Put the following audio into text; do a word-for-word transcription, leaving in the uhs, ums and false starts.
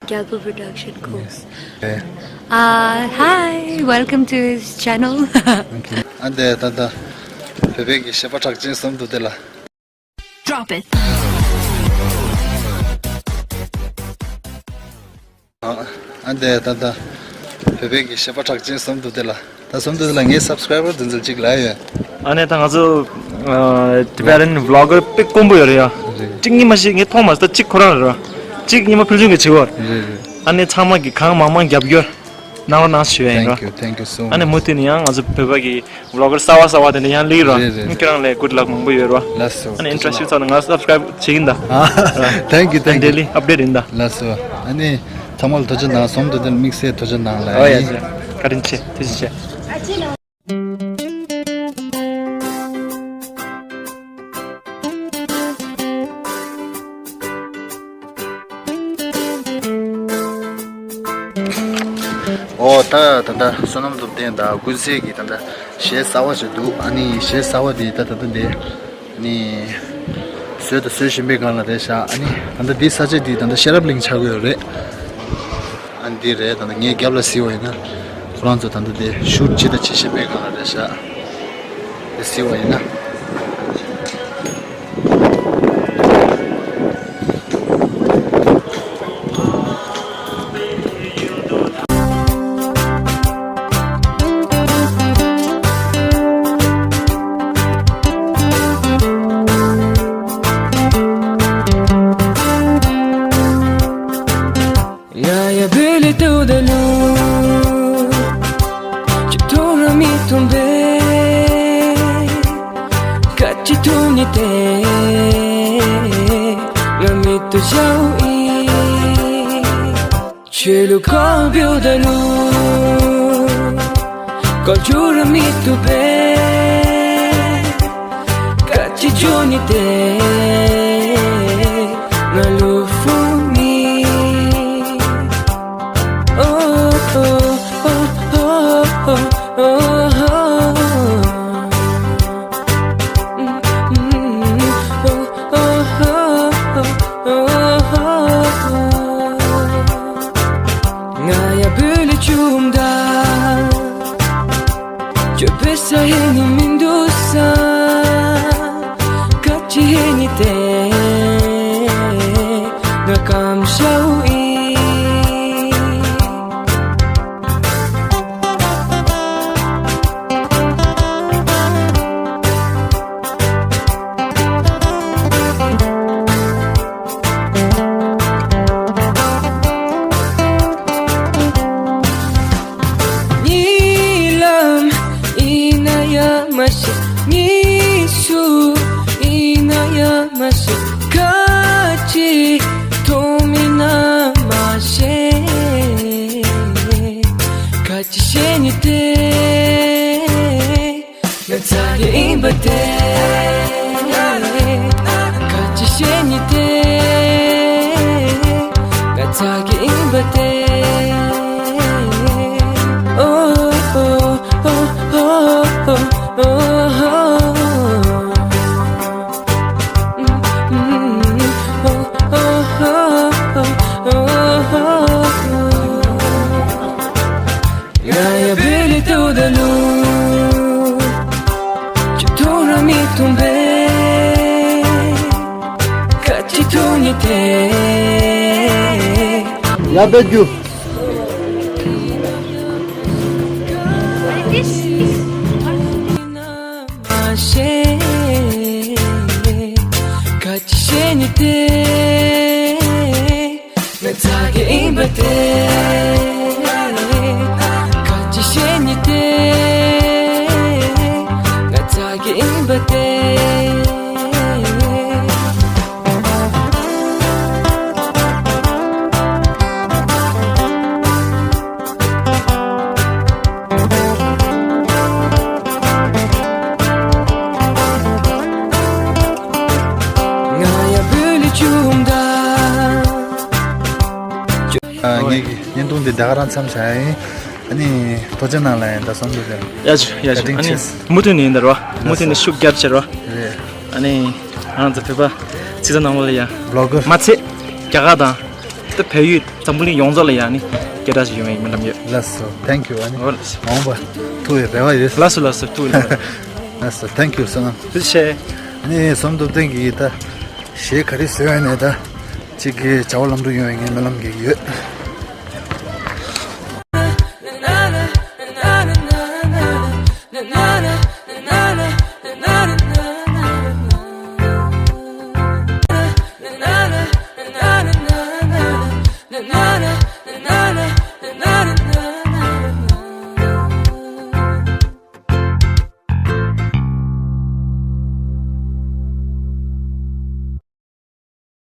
རྒྱལ་པོ་Production ཁོ། Yes. Uh, hi, welcome to his channel. Okay. ཨ་འདི་ད་ལྟ་བོད་པའི་གི་གཞས་པ་གྲགས་ཅན་ཟམ་གདོང་བདེ་ལགས། Drop it. ཨ་འདི་ད་ལྟ་བོད་པའི་གི་གཞས་པ་གྲགས་ཅན་ཟམ་གདོང་བདེ་ལགས། ད་ཟམ་གདོང་བདེ་ལགས་ངའི་སབ་སི་ཀ་རའི་བར་དེ་ཚོ་གཅིག་ལབ་ཡོད། ཨ་ནི་ད་ང་ཚོ་ཨ་Tibetan vlogger དཔེ་དཀོན་པོ་ཡོད་རེད་ཡ། རེད། གཅིག་གཉིས་མ་ཞིག་ངས་མཐོང་མ་སོང་། ད་གཅིག་ཁོ་རང་རེད་ར། གཅིག་ཉི་མ་ཕུལ་བྱུང་གི་བྱེད་པ། རེད་རེད། ཨ་ནི་ཚང་མ་གི་གང་མང་མང་རྒྱབ་སྐྱོར་གནང་རོགས་གནང་ཞུ་ཡ་ཡིན་ར། Thank you, thank you so much. ཨ་ནི་མུ་མཐུད་ནས་ཡང་ང་ཚོ་བོད་པ་གི་vlogger གསར་བ་གསར་བ་དེ་འདྲ་ཡང་སླེབས་ར། རེད་རེད། ཁྱེད་རང་ལ་good luck མང་པོ་ཡོད་ར། ལགས་སོ། ཨ་ནི་interest ཡོད་ཚོགས་ན་ང་subscribe བྱེད་ཀྱིན་ད། ཨ་thank you, thank you. Daily update ཡིན་ད། ལགས་སོ། ཨ་ནི་ཚང་མ་ལ་ཐུགས་རྗེ་གནང་། ཟམ་གདོང་བདེ་ལགས་དམིགས་བསལ་ཐུགས་རྗེ་གནང་ལ། ཨོ་ཡ་ཡ། བཀའ་དྲིན་ཆེ། ཐུགས་རྗེ་ཆེ། ཨོ་ད་ད་ལྟ་བསོད་ནམས་སྟོབས་ལྡན་དང་ཀུན་གསལ་གྱི་ད་ལྟ་གཞས་གསར་བ་ཞིག་འདུག་ཨ་ནི་གཞས་གསར་བ་དེ་ད་ད་ལྟ་འདི་ཨ་ནི་བཟོས་དང་བཟོ་བཞིན་པའི་སྒང་ལ་རེད་ཤག་ཨ་ནི་ད་ལྟ་འདི་ས་ཆ་འདི་ད་ལྟ་ཤེས་རབ་གླིང་ཆགས་ཀྱི་ཡོད་རེད། ཨ་ནི་འདི་རེད། ད་ལྟ་ངའི་རྒྱབ་ལ་གཟིགས་པ་ཡིན་ན་ཁོ་རང་ཚོ་ད་ལྟ་དེ་ཤུཊ་ཅི་ལྟར་བྱེད་བཞིན་པའི་སྒང་ལ་རེད་ཤག་དེ་གཟིགས་པ་ཡིན་ན། ང་ཡ་བུ་ལི་ཏུ་ད་ལུ། ཅི་ཐུང་ར་མི་ཐུང་བེ། ཀ་ཅི་ཐུང་ནི་ཏེ། ང་མི་ཏུ་ཞའུ་ཨི། ཆོས་ལུ་ཁོ་བུ་ད་ལུ། ཀོ་ཅུ་ར་མི་ཐུ་བེ། ཀ་ཅི་ཇོ་ནི་ཏེ། ང་ལུ་ཧྥུ་ནི། ཨོ་ཨོ་ཨོ་ཨོ་ཨོ། ང་ཡ་བུ་ལི་ཆུམ་ད། ཅོ་བེ་ས་ཧེ་ནི་མིན་དུ་ས། ཀ་ཅི་ཧེ་ནི་ཏེ། ང་ཀམ་ཤའུ་ཨི། ཉི་ལམ་ཨི་ན་ཡ་མ་ཤེས། ཉི་སུ་ཨི་ན་ཡ་མ་ཤེས། ཁ་ཅིག་ཐོ་མི་ན་མ་ཤེས། ཁ་ཅིག་ཤེས་ནི་ཏེ། ང་ཚ་གི་ཨིན་པ་ཏེ། ཁ་ཅིག་ཤེས་ནི་ཏེ། ང་ཚ་གི་ཨིན་པ་ཏེ། ཨོ་ཨོ་ཨོ་ཨོ་ཨོ། ང་ཡ་བེ་ལི་ཏུ་ད་ལུ། ཅི་ཐུང་ར་མི་ཐུང་བེ། ཀ་ཅི་ཐུང་ནི་ཏེ། ཡ་བེ་རྒྱུ། མ་ཤེས། ཁ་ཅིག་ཤེས་ནི་ཏེ། ང་ཚ་གི་ཨིན་པ་ཏེ། ཁ་ཅིག་ཤེས་ནི་ཏེ། ང་ཚ་གི་ཨིན་པ་ཏེ། ང་ཡ་བུ་ལི་ཆུམ་ད། ཨ། ངེད་ཀྱི་བརྙན་ཐུང་འདི་ད་ག་རང་མཚམས་བཞག་ཡིན། ཨ་ནི་ཐུགས་རྗེ་གནང་ལ་ཡིན་ད་སོང་འདུག་ཟེར། ཡ་ཆུ་ཡ་ཆུ། ཨ་ནི་མུ་མཐུད་ནས་ཡིན་ད་རོ། མུ་མཐུད་ནས་ཤུགས་རྒྱབ་བྱེད་རོ། རེད། ཨ་ནི་ང་རང་ཚོ་བོད་པ་ཚིག་ཚ་ནང་ལ་ཡ་བློ་གོ་མ་ཚད་རྒྱ་གར་དང་ ད་བལ་ཡུལ་འཛམ་བུ་གླིང་ཡོངས་རྫོགས་ལ་ཡང་ནི་སྐད་གྲགས་ཤིག་ཡོང་བའི་སྨོན་ལམ་ཡོད། ལགས་སོ། Thank you། ཨ་ནི་འོ་ལགས་སོ། མ་འོངས་པ་ཐུག་པའི་རེ་བ་ཡོད། ལགས་སོ་ལགས་སོ། ཐུག་ཡོད། ལགས་སོ། Thank you so much། ཐུགས་རྗེ་ཆེ། ཨ་ནི་ཟམ་གདོང་བསྟན་གྱིས་ད་གཞས་ག་རེ་བཟོས་ཡོད་ནས་ད་གཅིག་གི་བྱ་བ་ལམ་འགྲོ་ཡོང་བའི་ངས་སྨོན་ལམ་རྒྱག་གི་ཡོད།